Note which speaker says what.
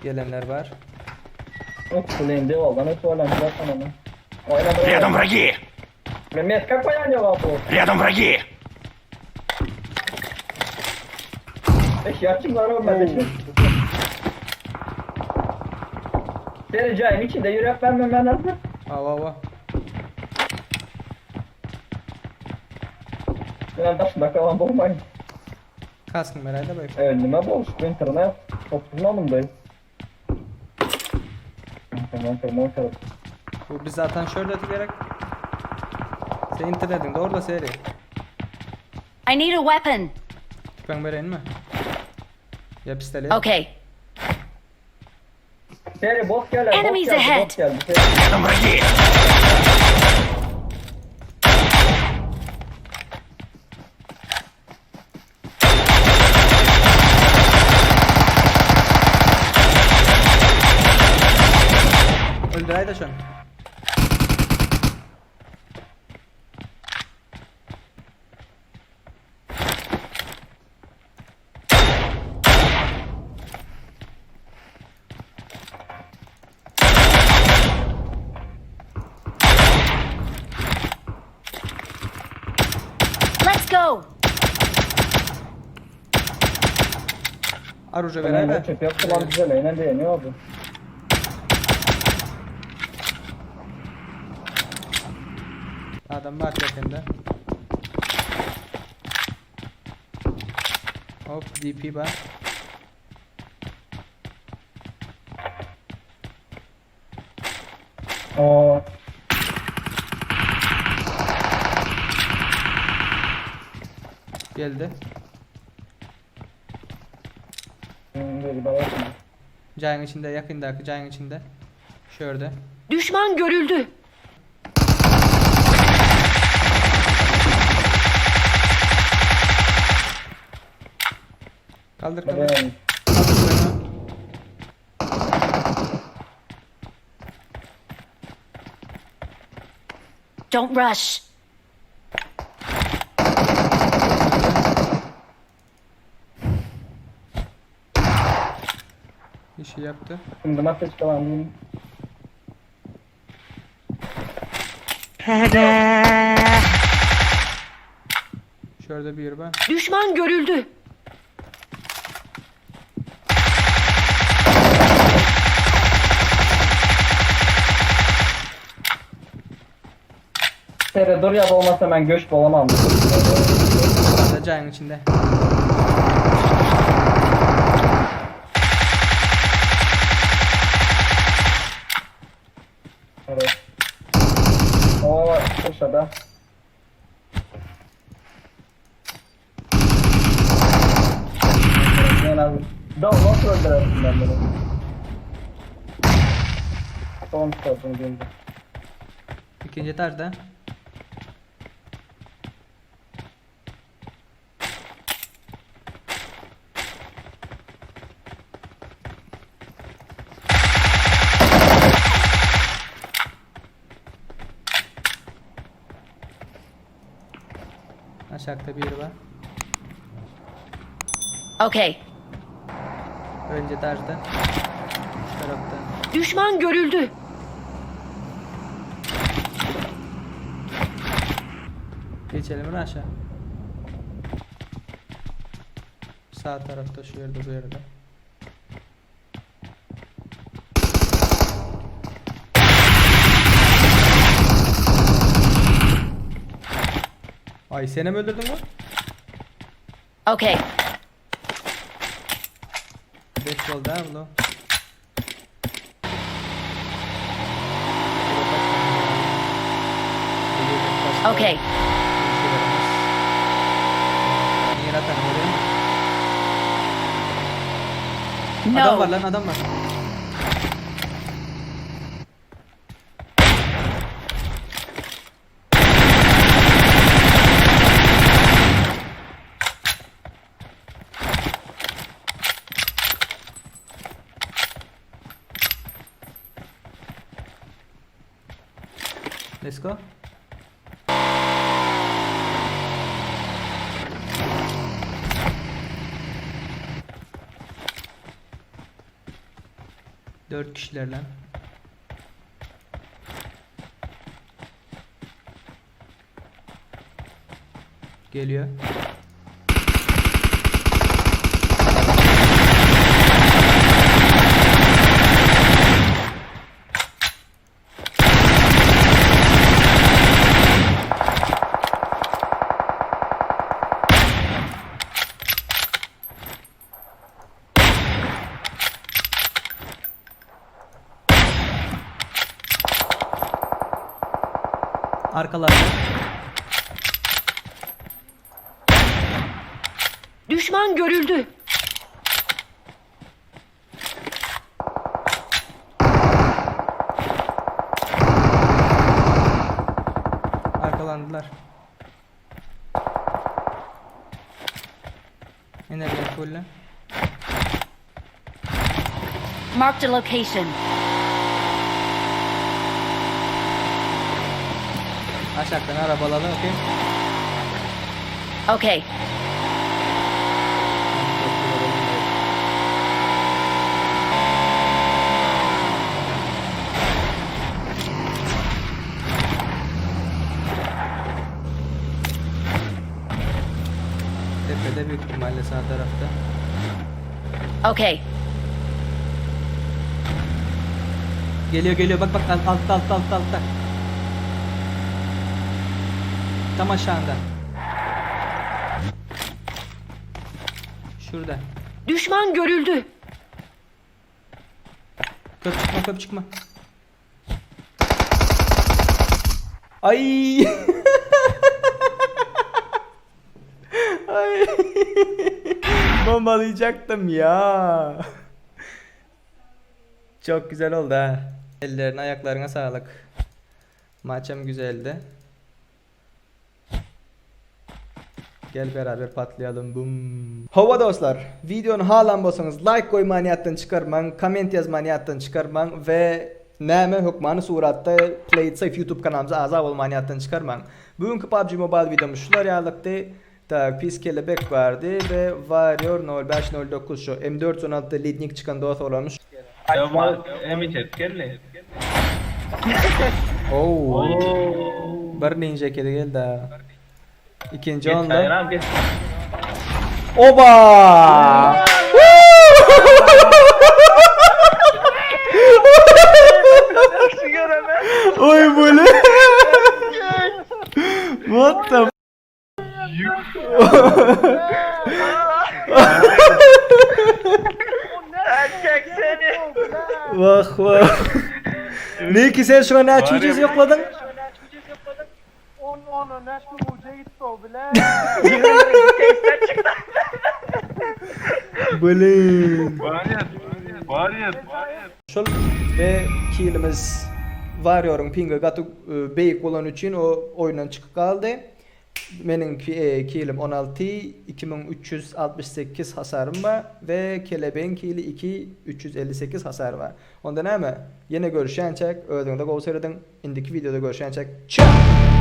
Speaker 1: Gelenler bar.
Speaker 2: Ötülen devaldan ötüp oýlan zaten onu. Oyna buraya.
Speaker 3: Рядом враги!
Speaker 2: Men meska koýan ýok bu.
Speaker 3: Рядом враги!
Speaker 2: Eşyaçım var oğlum ben de. Seni içinde yürek vermem ben lazım.
Speaker 1: Awa awa.
Speaker 2: Ben daşında kalan bolmayın.
Speaker 1: Kaskın berayda bay.
Speaker 2: Önüme boş. İnternet. Toplumda Tamam tamam tamam.
Speaker 1: Bu biz zaten şöyle gerek. Sen internetin doğru da seri.
Speaker 4: I need a weapon.
Speaker 1: Tüfeğin bereyin mi? Ya pistolet.
Speaker 4: Okay.
Speaker 2: Seri bot geldi. Bot
Speaker 4: Enemies
Speaker 2: geldi.
Speaker 4: ahead.
Speaker 2: Bot geldi. Seri.
Speaker 3: Рядом враги!
Speaker 1: Öldür hayda şunu.
Speaker 4: Let's go.
Speaker 1: Aruja
Speaker 2: Ben
Speaker 1: berayda.
Speaker 2: de çöp yaptılar güzel. Aynen de ne oldu?
Speaker 1: Adam var yakında. Hop DP var.
Speaker 2: Oo.
Speaker 1: Geldi.
Speaker 2: Böyle bana şimdi.
Speaker 1: Cayın içinde yakındaki cayın içinde. Şurada.
Speaker 4: Düşman görüldü.
Speaker 1: Kaldır kaldır.
Speaker 2: Ben
Speaker 1: Kaldır şunu.
Speaker 4: Don't rush.
Speaker 1: İşi yaptı.
Speaker 2: şimdi nasıl çıkalan
Speaker 1: Şurada bir var.
Speaker 4: Düşman görüldü.
Speaker 2: Seri dur ya da olmasa ben göç olamam.
Speaker 1: Da cayın içinde.
Speaker 2: Evet. Oo aşağıda. En az. Da nasıl öldürürsün ben bunu? Son tuttum gündü.
Speaker 1: İkinci etajda. Aşağıda bir var.
Speaker 4: Okay.
Speaker 1: Önce etajda. Şu tarafta.
Speaker 4: Düşman görüldü.
Speaker 1: Geçelim mi aşağı? Sağ tarafta şu yerde bu yerde. Ay seni mi öldürdün bu?
Speaker 4: Okay.
Speaker 1: 5 oldu ha bu.
Speaker 4: Okay.
Speaker 1: Adam var
Speaker 4: No.
Speaker 1: lan adam var. Let's go. Dört kişiler lan. Geliyor. Arkalarda.
Speaker 4: Düşman görüldü.
Speaker 1: Arkalandılar. Enerji fulle.
Speaker 4: Marked a location.
Speaker 1: Aşaktan arabalalı okey.
Speaker 4: Okay.
Speaker 1: Tepede büyük ihtimalle sağ tarafta.
Speaker 4: Okay.
Speaker 1: Geliyor geliyor bak bak alt altta altta altta altta. Tam aşağında. Şurada.
Speaker 4: Düşman görüldü.
Speaker 1: Köp çıkma köp çıkma. Ay. Ay. Bombalayacaktım ya. Çok güzel oldu ha. Ellerine ayaklarına sağlık. Maçım güzeldi. Gel beraber patlayalım. Bum. Hava dostlar. Videonu halan bolsaňyz like goýmany ýatdan çykarmaň, komment ýazmany ýatdan çykarmaň we näme hökmany suratda Play It Safe YouTube kanalymyza agza bolmany ýatdan çykarmaň. Bu günki PUBG Mobile videomyz şular ýalykdy. Tak, pis kelebek bardy we Warrior 0509 şu M416 lednik çykan dost oglanmyş.
Speaker 2: Ama hem içerik geldi.
Speaker 1: Oo. Bir ninja kedi geldi. Ikinji onda.
Speaker 2: Hayran geç.
Speaker 1: Oba! Oy bu ne? What the Vah vah. Ne ki sen şuna ne çocuk yokladın?
Speaker 3: 10 10 öne şu uca gitti o bile.
Speaker 1: Blin.
Speaker 2: Var ya. Var ya.
Speaker 1: Şol we kilimiz Warrior'yň pingi gaty beýik bolany üçin o oýundan çykyp galdy. Meniň kilim 16, 2368 hasarym bar we kelebegiň kili 2, 358 hasary bar. Onda näme? Ýene görüşýänçäk özüňize gowy serediň. Indiki wideoda görüşýänçäk. Çao!